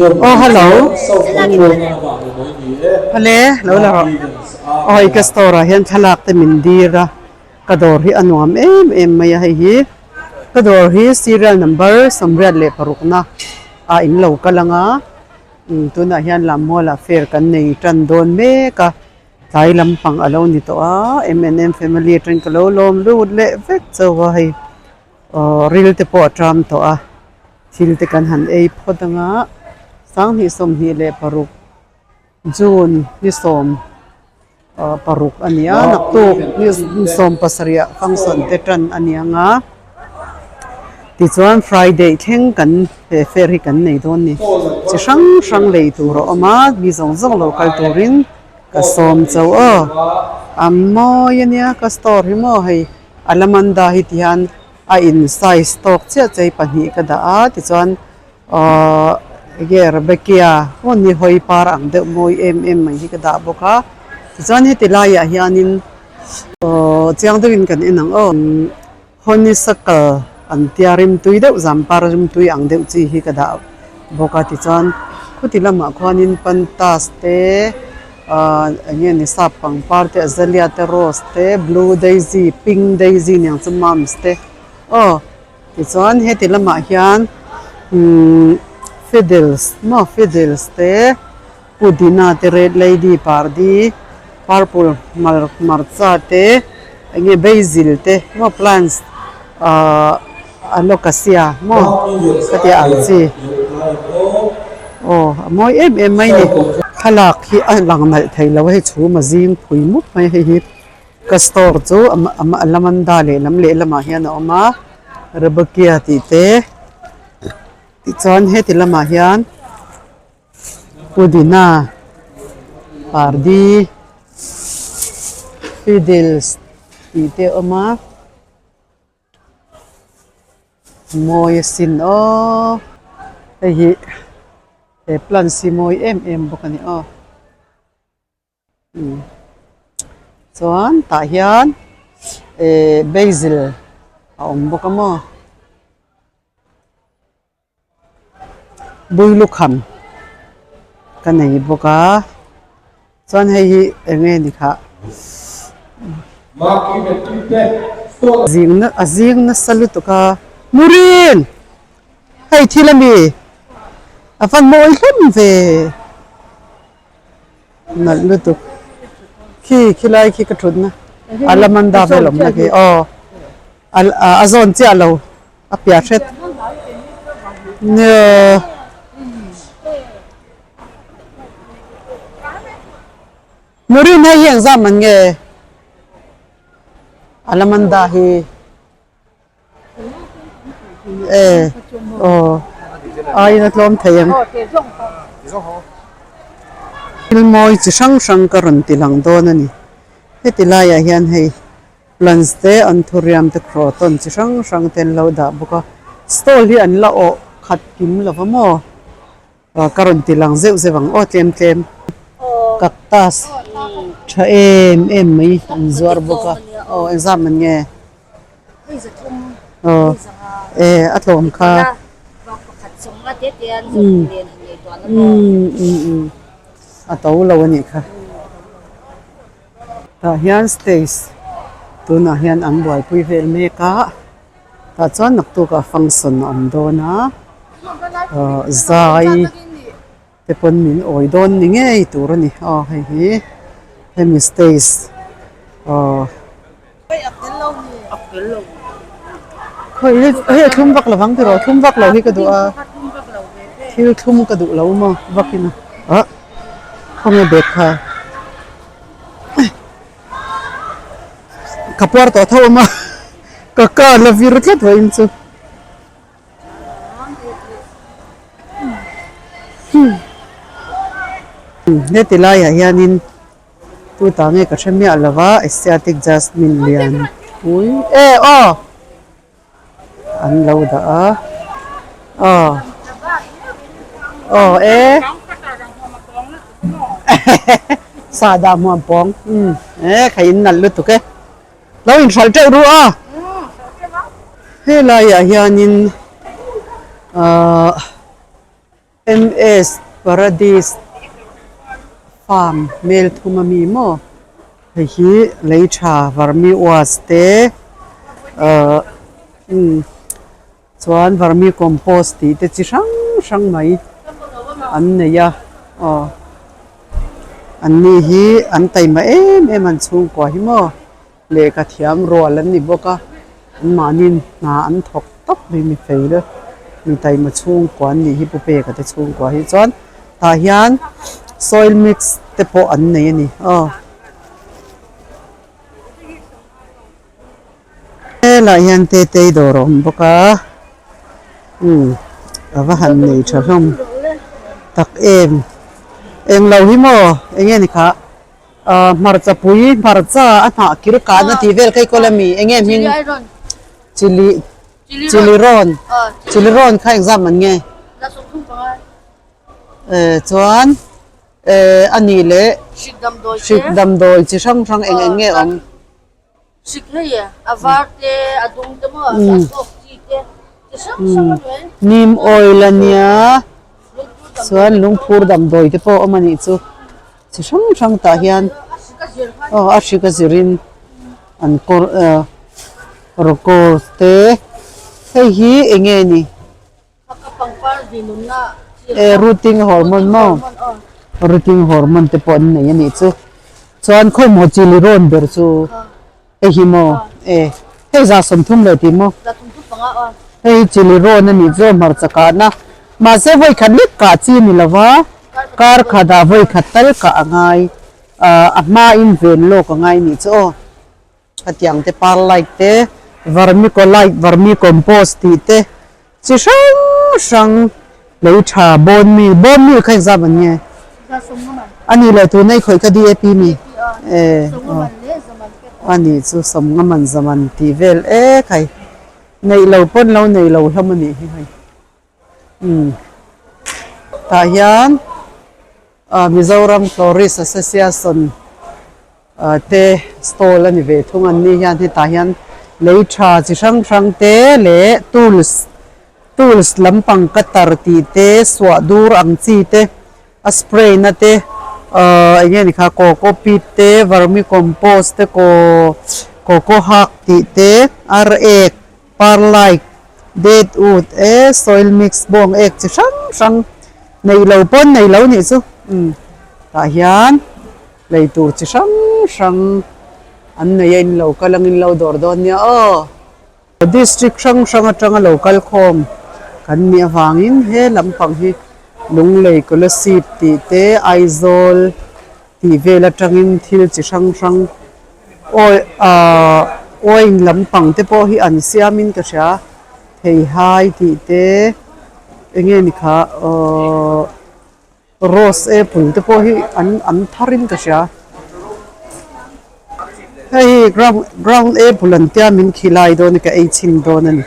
Aw hello Awle lo la rawh aw hei ka store ah hian thlalak te min dir a ka dawr hi a nuam em em mai a hei hi ka dawr hi serial number 86 na ah in lo kal ang a tunah hian Lammualah fair kan nei tan dawn mek a tlai lampang a lo ni tawh a M and M family atangin ka lo lawm lut leh vek chauh a hei aw ril te pawh a ṭam tawh a. Thil te kan han ei phawt anga 2026 June ni 16 a ni a, naktuk ni 17 ah function te tan a ni anga tichuan Friday thleng kan he fair hi kan nei dawn ni. Chi hrang hrang lei tur a awm a, mi zawng zawng lo kal turin ka sawm chauh aw. A mawi a nia ka store hi maw hei Alamanda hi tihian a in size tawk chiah chei pahnih ka dah a tichuan ahh enge Rebecca maw ni hawi par ang deuh mawi em em mai hi ka dah bawk a tichuan heti laiah hianin ahh chiang deuhin kan en ang aw honeysuckle an tia rimtui deuh zam par rimtui ang deuh chi hi ka dah bawk a tichuan khuti lamah khuanin pantas te. Ahh eng nge ni sap pangpar te azalea te rose te blue daisy pink daisy niang chu mums te aw tichuan heti lamah hian umm fiddles maw fiddles te pudina te red lady pardi purple hmar hmarcha te eng nge basil te maw plants ahh alocasia maw khatiang ang chi aw a mawi em em mai ni thlalak hi a lang nalh thei lo a hei chhum a zing phui mup mai hei hi ka store chu a lamanda lehlam lehlamah hian a awm a Rebecca tih te tichuan heti lamah hian pudina pardi fiddles tih te a awm a. Mawi asin aw hei hi he plants hi mawi em em bawk a ni aw umm chuan tah hian ehh basil a awm bawk a maw. Builukham ka nei bawk a chuan hei hi eng nge ni khah zing na a zing nasa lutuk a Murin hei thil ami a van mawi hlawm ve nalh lutuk khi khilai khi ka thutna alamanda vel awmna khi aw a zawn chiah lo. A piah hret nia Murin hei hi engzam man nge Alamanda hi e aw aiin a tlawm thei ang thil mawi chi hrang hrang ka rawn ti lang dawn a ni heti laiah hian hei. Plants te anthurium te croton chi hrang hrang te an lo dah bawk a stall hi an la awh khat kim lo va maw ah ka rawn ti lang zeuh zeuh ang aw tlem tlem cactus tha em em mai an zuar bawk a aw engzat man nge aw e a tlawm kha umm umm umm a to lo a nih kha. Tah hian stage tunah hian an buaipui vel mek a tah chuan naktukah function a awm dawn a ahh zai te pawn min awi dawn ni ngei tur a ni aw hei hi hemi stage aw khawi hei a thlum vak lovang tiraw thlum vak lo hi ka duh a thil thlum ka duh lo maw vakin a ah khawnge bag kha ka puar tawh tho awm a ka car la vir tlat vawiin chu heti laiah hianin. Chutah nge ka hre miah lo va Asiatic Jasmine lian pui e aw an lo dah a aw aw e sahdah hmuam pawng umm e kha in nalh lutuk e lo inhralh teuh ru a helaiah hianin ahh. MS Paradise Farm hmel thum a mi maw hei hi lei tha vermi wash te ahh umm chuan vermi compost tih te chi hrang hrang mai an nei a aw an ni hi an taima em em an chhungkua hi maw. Lehkha thiam rual an ni bawk a, anmahni hna an thawk tawp mai mi fel a, mi taima chhungkua an nih hi Pu Peka te chhungkua hi chuan tah hian soil mix te pawh an nei a ni aw. Helai hian Tetei dawr a awm bawk a, umm a va han nei tha hlawm tak em, englo hi maw enge ni khah. Ahh hmarcha pui hmarcha a hnah kir kahna tih vel kei kawl ami eng nge hming chili chili rawn chili rawn kha engzam an nge eh chuan eh a nih leh hrik damdawi chi hrang hrang eng eng nge awm. Hrik hei a var te a dum te maw a thawk chi te chi hrang hrang a ni. Neem oil a nia chuan lungphur damdawi te pawh a awm a nih chu chi hrang hrang tah hian aw a hrik a zirin an kawr ah rawkaw te hei hi eng nge ni. Eh rooting hormone maw rooting hormone te pawh an nei a nih chu chuan khawimaw chili rawn ber chu hei hi maw eh hei za 30 leh tih maw hei hi chili rawn a nih chu hmarcha kahna mahse vawi khat lek kah chi a ni lo va kar khatah vawi khat tal kah a ngai ah a hmain ven lawk a ngai a nih chu aw. Hetiang te perlite te, vermiculite, vermicompost tih te chi hrang hrang lei tha bone meal, bone meal kha engzam an nge? A nih leh tuna i khawih kha DAP mi? E aw a nih chu sawmnga man zaman tih vel ek hei neih lo pawn lo nei lo hlawm a nih hi hei umm tah hian Mizoram Florist Association te stall a ni ve thung an ni hian hetah hian lei tha chi hrang hrang te leh tools tools lampang cutter tih te suah dur ang chi te a spray na te ahh eng nge ni kha coco pit te vermi compost te kaw coco hak tih te ar ek perlite dead wood e soil mix bawng ek chi hrang hrang neih lo pawn nei lo nih chu umm tah hian. Lei tur chi hrang hrang an nei a in lo kal ang in lo dawr dawn nia aw. District hrang hrang atanga lo kal khawm kan nih avangin he lampang hi Lunglei Kolasib tih te Aizawl tih vel atangin thil chi hrang hrang awi ahh wine lampang te pawh hi an siamin ka hria theihai tih te eng nge ni kha aww. Rose apple te pawh hi an an thar in ka hria hei hi ground ground apple an tia min khilai dawn a ka ei chhin dawn a ni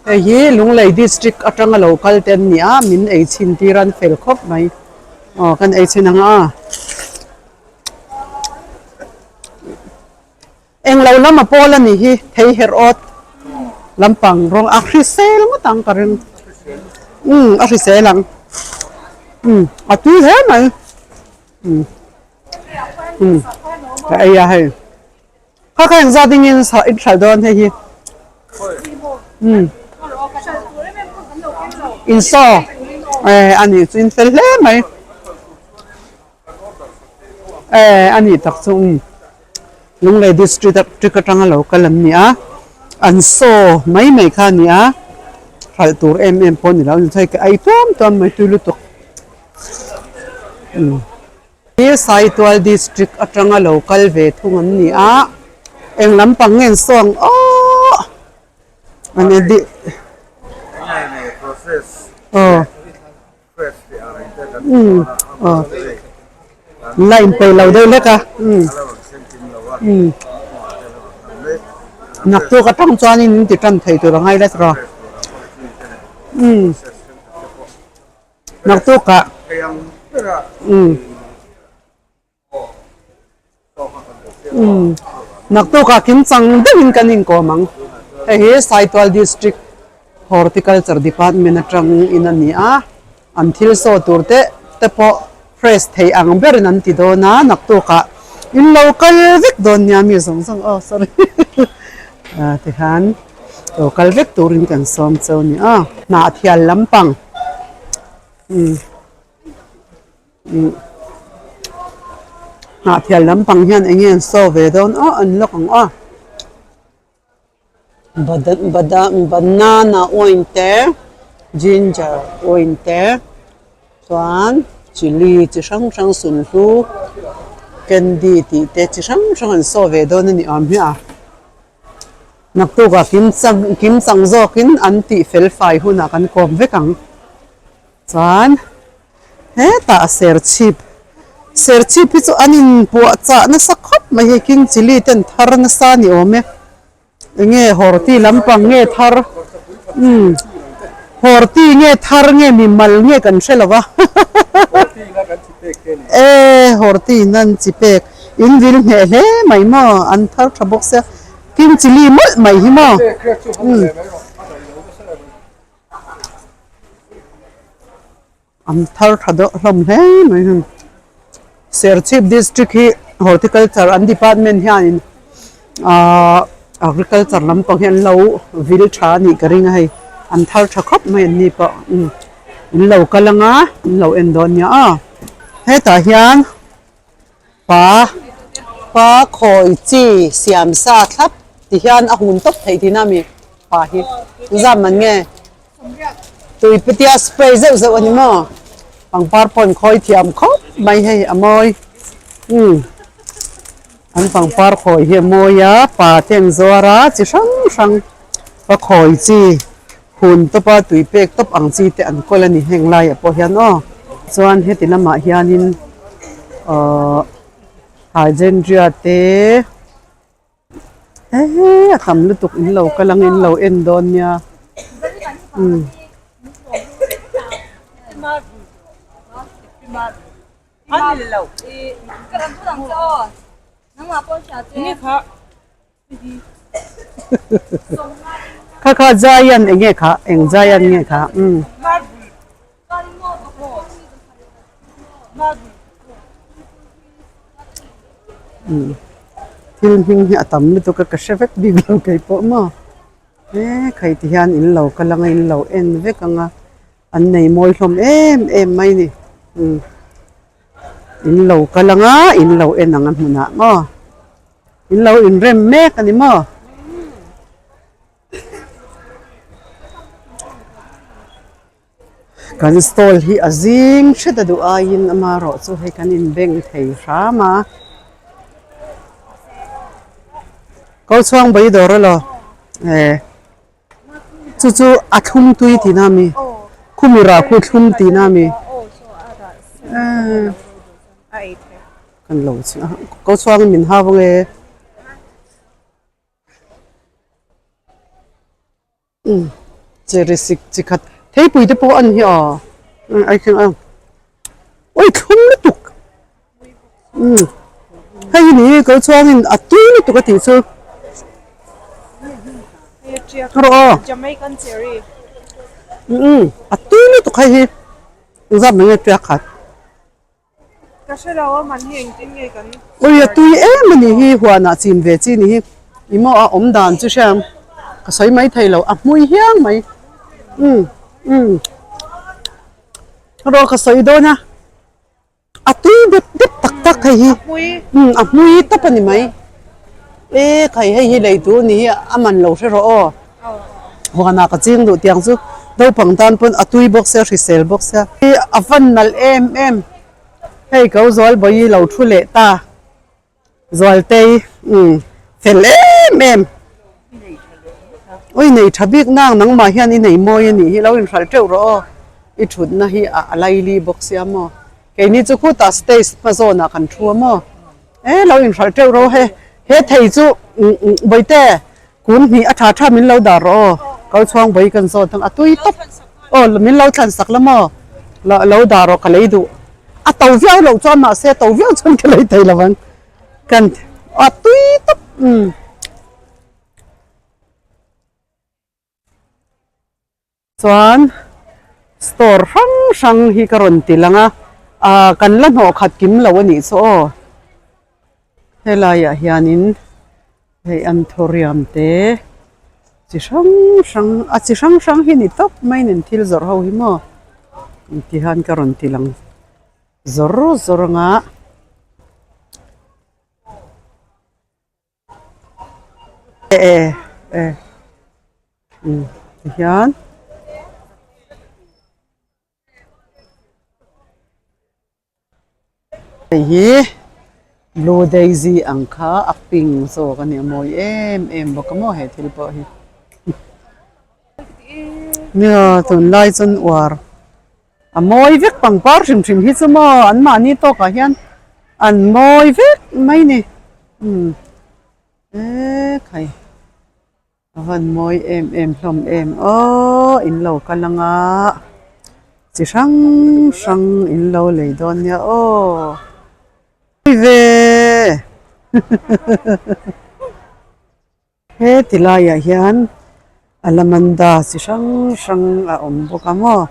hei hi Lunglei district atanga lo kal te an ni a min ei chhin tir a an fel khawp mai aw kan ei chhin ang a englo lam a pawl a nih hi thei herh awt lampang rawng a hrisel ngawt ang ka ring umm a hrisel ang umm a tui hle mai umm umm ka ei a hei kha kha engzat dingin in hralh dawn hei hi umm insaw eh a nih chu in fel hle mai. Eh a nih tak chu umm Lunglei district district atanga lo kal an ni a an saw mai mai kha a ni a hralh tur em em pawh a ni lo a ni chuan ka ei tuam tuam mai tui lutuk umm hi Saitual district atanga lo kal ve thung an ni a eng lampang nge an saw ang aww an edit aw. La inpeih lo deuh hlek a naktuk atang chuanin min ti tan thei tur a ngai let rawh naktukah Naktukah kimchang deuhin kan inkawm ang. Hei hi Saitual District Horticulture Department atangin a ni a. An thil saw tur te te pawh fresh thei ang berin an ti dawn a, naktukah in lo kal vek dawn nia mi zawng zawng aw sorry tikhan lo kal vek turin kan sawm cheu a ni a. Hnahthial lampang umm umm hnahthial lampang hian eng nge an saw ve dawn aw an lawk ang aw. Banana oin te ginger oin te chuan chilli chi hrang hrang sunhlu candy tih te chi hrang hrang an saw ve dawn a ni awm hi a naktukah kim chang kim chang zawkin an tih fel fai hunah kan kawm vek ang chuan. Hetah serchhip serchhip hi chu an inpuah chah nasa khawp mai hei king chilli te an thar nasa a ni awm e enge horti lampang nge thar umm horti nge thar nge mimal nge kan hre lo va e horti in an chi pek in vil hneh hle mai maw an thar tha bawk sia king chilli mawlh mai hi maw umm. An thar tha deuh hlawm hle mai heng. Serchhip district hi horticulture an department hianin ahh agriculture lampang hi an lo vil tha a nih ka ring a hei an thar tha khawp mai an ni pawh umm in lo kal anga in lo en dawn nia aw hetah hian pa pa khawi chi siam sa thlap ti hian a hun tawp theih tihna a mi pa hi zam man nge. Tui patia spray zeuh zeuh a ni maw? Pangpar pawh an khawi thiam khawp mai hei a mawi umm an pangpar khawi hi a mawi a pa te an zuar a chi hrang hrang va khawi chi hun tawpa tui pek tawp ang chi te an kawl a ni heng laiah pawh hian aw chuan heti lamah hianin ahh hydrangea te. Ehe a tam lutuk in lo kal ang in lo en dawn nia umm. Kha kha giant eng nge kha eng giant nge kha umm. Thil hming hi a tam lutuk a ka hre vek bik lo kei pawh maw he khai ti hian in lo kal anga in lo en vek anga an nei mawi hlawm em em mai ni in lo kal anga in lo en ang a hmunah maw in lo inrem mek a ni maw. Kan stall hi a zing hret a duh aiin amaherawh chu hei kan inbeng thei hram a. Ko chhuang bai dawr elaw eh chu chu a thlum tui tihna a mi khumi rah khu thlum tihna a mi eh kan lo ko chhuangin min hau ang e. Cherry sik chi khat theipui te pawh a ni hi aw ai khin a ui thlum lutuk hei hi ni ko chuangin a tui lutuk a tih chu rawh aw a tui lutuk hei hi engzat mai nge tiak khat. Ka hre lo a man hi engtin nge kan Ui a tui em a nih hi huanah chin ve chi ni hi i maw a awm dan chu hriam ka sawi mai thei lo a hmui hiang mai umm umm rawh ka sawi dawn a a tui dep dep tak tak hei hi umm a hmui tawp a ni mai e khai hei hi lei tur ni hi a man lo hre rawh aw. Huanah ka ching duh tiang chu naupang tan pawn a tui bawk sia hrisel bawk sia. A van nalh em em hei ko zual bawi lo thu leh ta Zualtei umm fel em em ui nei tha bik nang nangmah hian i nei mawi a nih hi lo inhralh teuh rawh aw i thutna hi a laili bawk sia maw keini chu khutah stage hma zawnah kan thu a maw e lo inhralh teuh rawh he he thei chu bawihte. Kun hnih a tha tha min lo dah rawh aw, kal chhuang bawi kan zawt ang a tui tawp aw min lo thlan sak la maw lo dah rawh ka lei duh a to viau loh chuan mahse a to viau chuan ka lei thei lo ang kan a tui tawp umm. Chuan. Store hrang hrang hi ka rawn ti lang a, ah kan la hnawh khat kim lo a nih chu aw. Helaiah hianin hei anthurium te chi hrang hrang a chi hrang hrang hi ni tawp mai nen thil zawrh ho hi maw ti hian ka rawn ti lang zawr zawr ang a. E e umm tihian hei hi blue daisy ang kha a pink zawk a nia mawi em em bawk a maw he thil pawh hi nia tunlai chuan uar A mawi vek pangpar hrim hrim hi chu maw an mahni tawkah hian an mawi vek mai ni umm e khai a van mawi em em hlawm em aw in lo kal anga chi hrang hrang in lo lei dawn nia aw ve He ti laiah hian alamanda chi hrang hrang a awm bawk a maw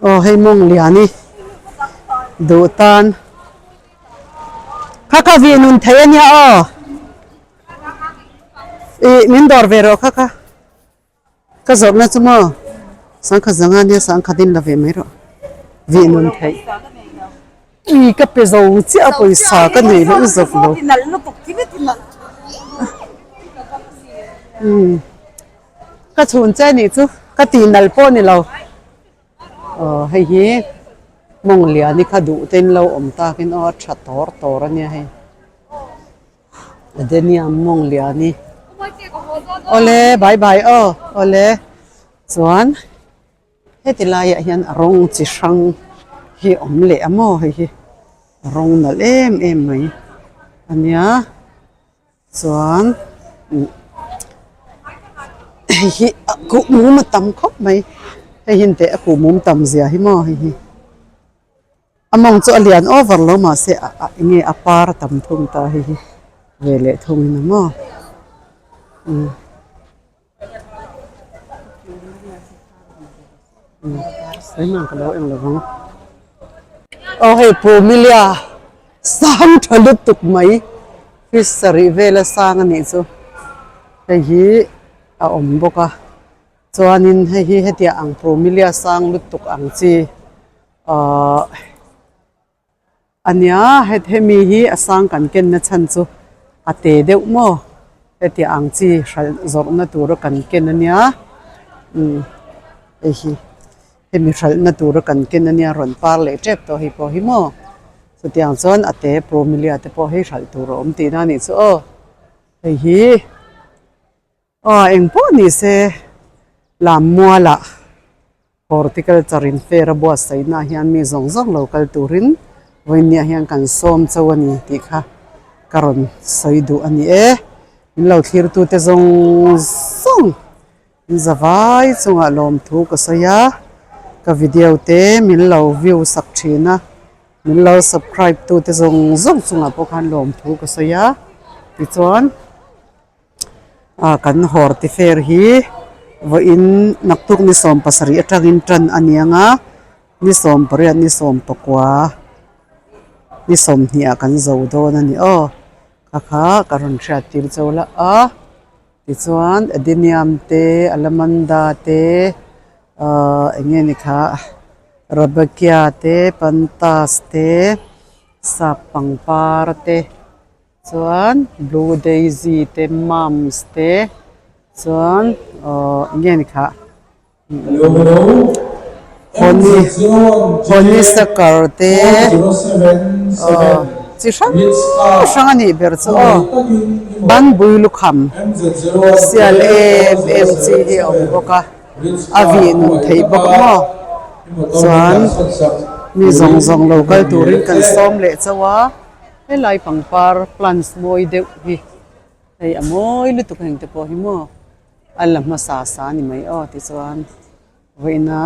aw hei mawng lian i duh tan kha kha vih nun thei a nia aw ih min dawr ve rawh kha kha. Ka zawrhna chu maw sangkhat zanga nia sangkhat in la ve mai rawh vih nun theih ui ka pe zo chiah a pawisa ka nei loh zawk lo umm ka chhun che nih chu ka tih nal pawh ni lo aw hei hi mawng lian hi kha duh te in lo awm takin aw a tha tawr tawr a nia hei. Adenium mawng lian hi awle bye bye aw awle chuan heti laiah hian a rawng chi hrang hi a awm leh a maw hei hi a rawng nalh em em mai a nia chuan hei hi a kuhmum a tam khawp mai hei hi teh a kuhmum tam zia hi maw hei hi. A mawng chu a lian over lo mahse a a enge a par a tam thung ta hei hi ve leh thung in a maw umm umm sawi ka lo eng lo vang aw hei pumilia sang tha lutuk mai fish sarih vela sang a nih chu hei hi a awm bawk a chuanin hei hi hetiang ang pumilia sang lutuk ang chi. Ahh a nia het hemi hi a sang kan ken na chhan chu a te deuh maw hetiang ang chi hralh zawrh na tura kan ken a nia umm hei hi hemi hralh na tura kan ken a nia rawn par leh tep tawh hei pawh hi maw chutiang chuan a te promilia te pawh hei hralh tur a awm tihna a nih chu aw hei hi. Aw eng pawh ni se Lammualah Horticulture in fair a buatsaihna ah hian mi zawng zawng lo kal turin vawiinniah hian kan sawm cho a ni tih kha ka rawn sawi duh a ni e. Min lo thlirtute zawng zawng in zavai chungah lawmthu ka sawi a, ka video te min lo view sak thin a, min lo subscribe tute zawng zawng chungah pawh khan lawmthu ka sawi a, tichuan. Ah kan horti fair hi vawiin naktuk ni 70 atangin tan a ni ang a ni 18 ni 19 ni 20 ah kan zo dawn a ni aw kha kha ka rawn hriat tir chauh la a tichuan adenium te alamanda te ah eng nge ni kha rabakia te pantas te sap pangpar te. Chuan blue daisy te mums te chuan aww eng nge ni khah honey honeysuckle te aww chi hrang hrang a nih ber chu aw banbui lukham sial em em chi hi a awm bawk a a vih nun theih bawk a maw chuan mi zawng zawng lo kal turin kan sawm leh chauh a. Helai pangpar plants mawi deuh hi hei a mawi lutuk heng te pawh hi maw a la hmasa sa a ni mai aw tichuan vawiina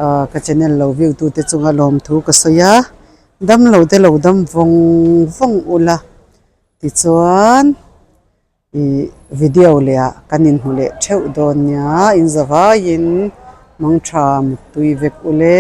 ah ka channel lo view tu te chunga lawmthu ka sawi a damlo te lo dam vawng vawng ula tichuan. Ih video leh ah kan inhmu leh theuh dawn nia in zavaiin mangtha muttui vek ule.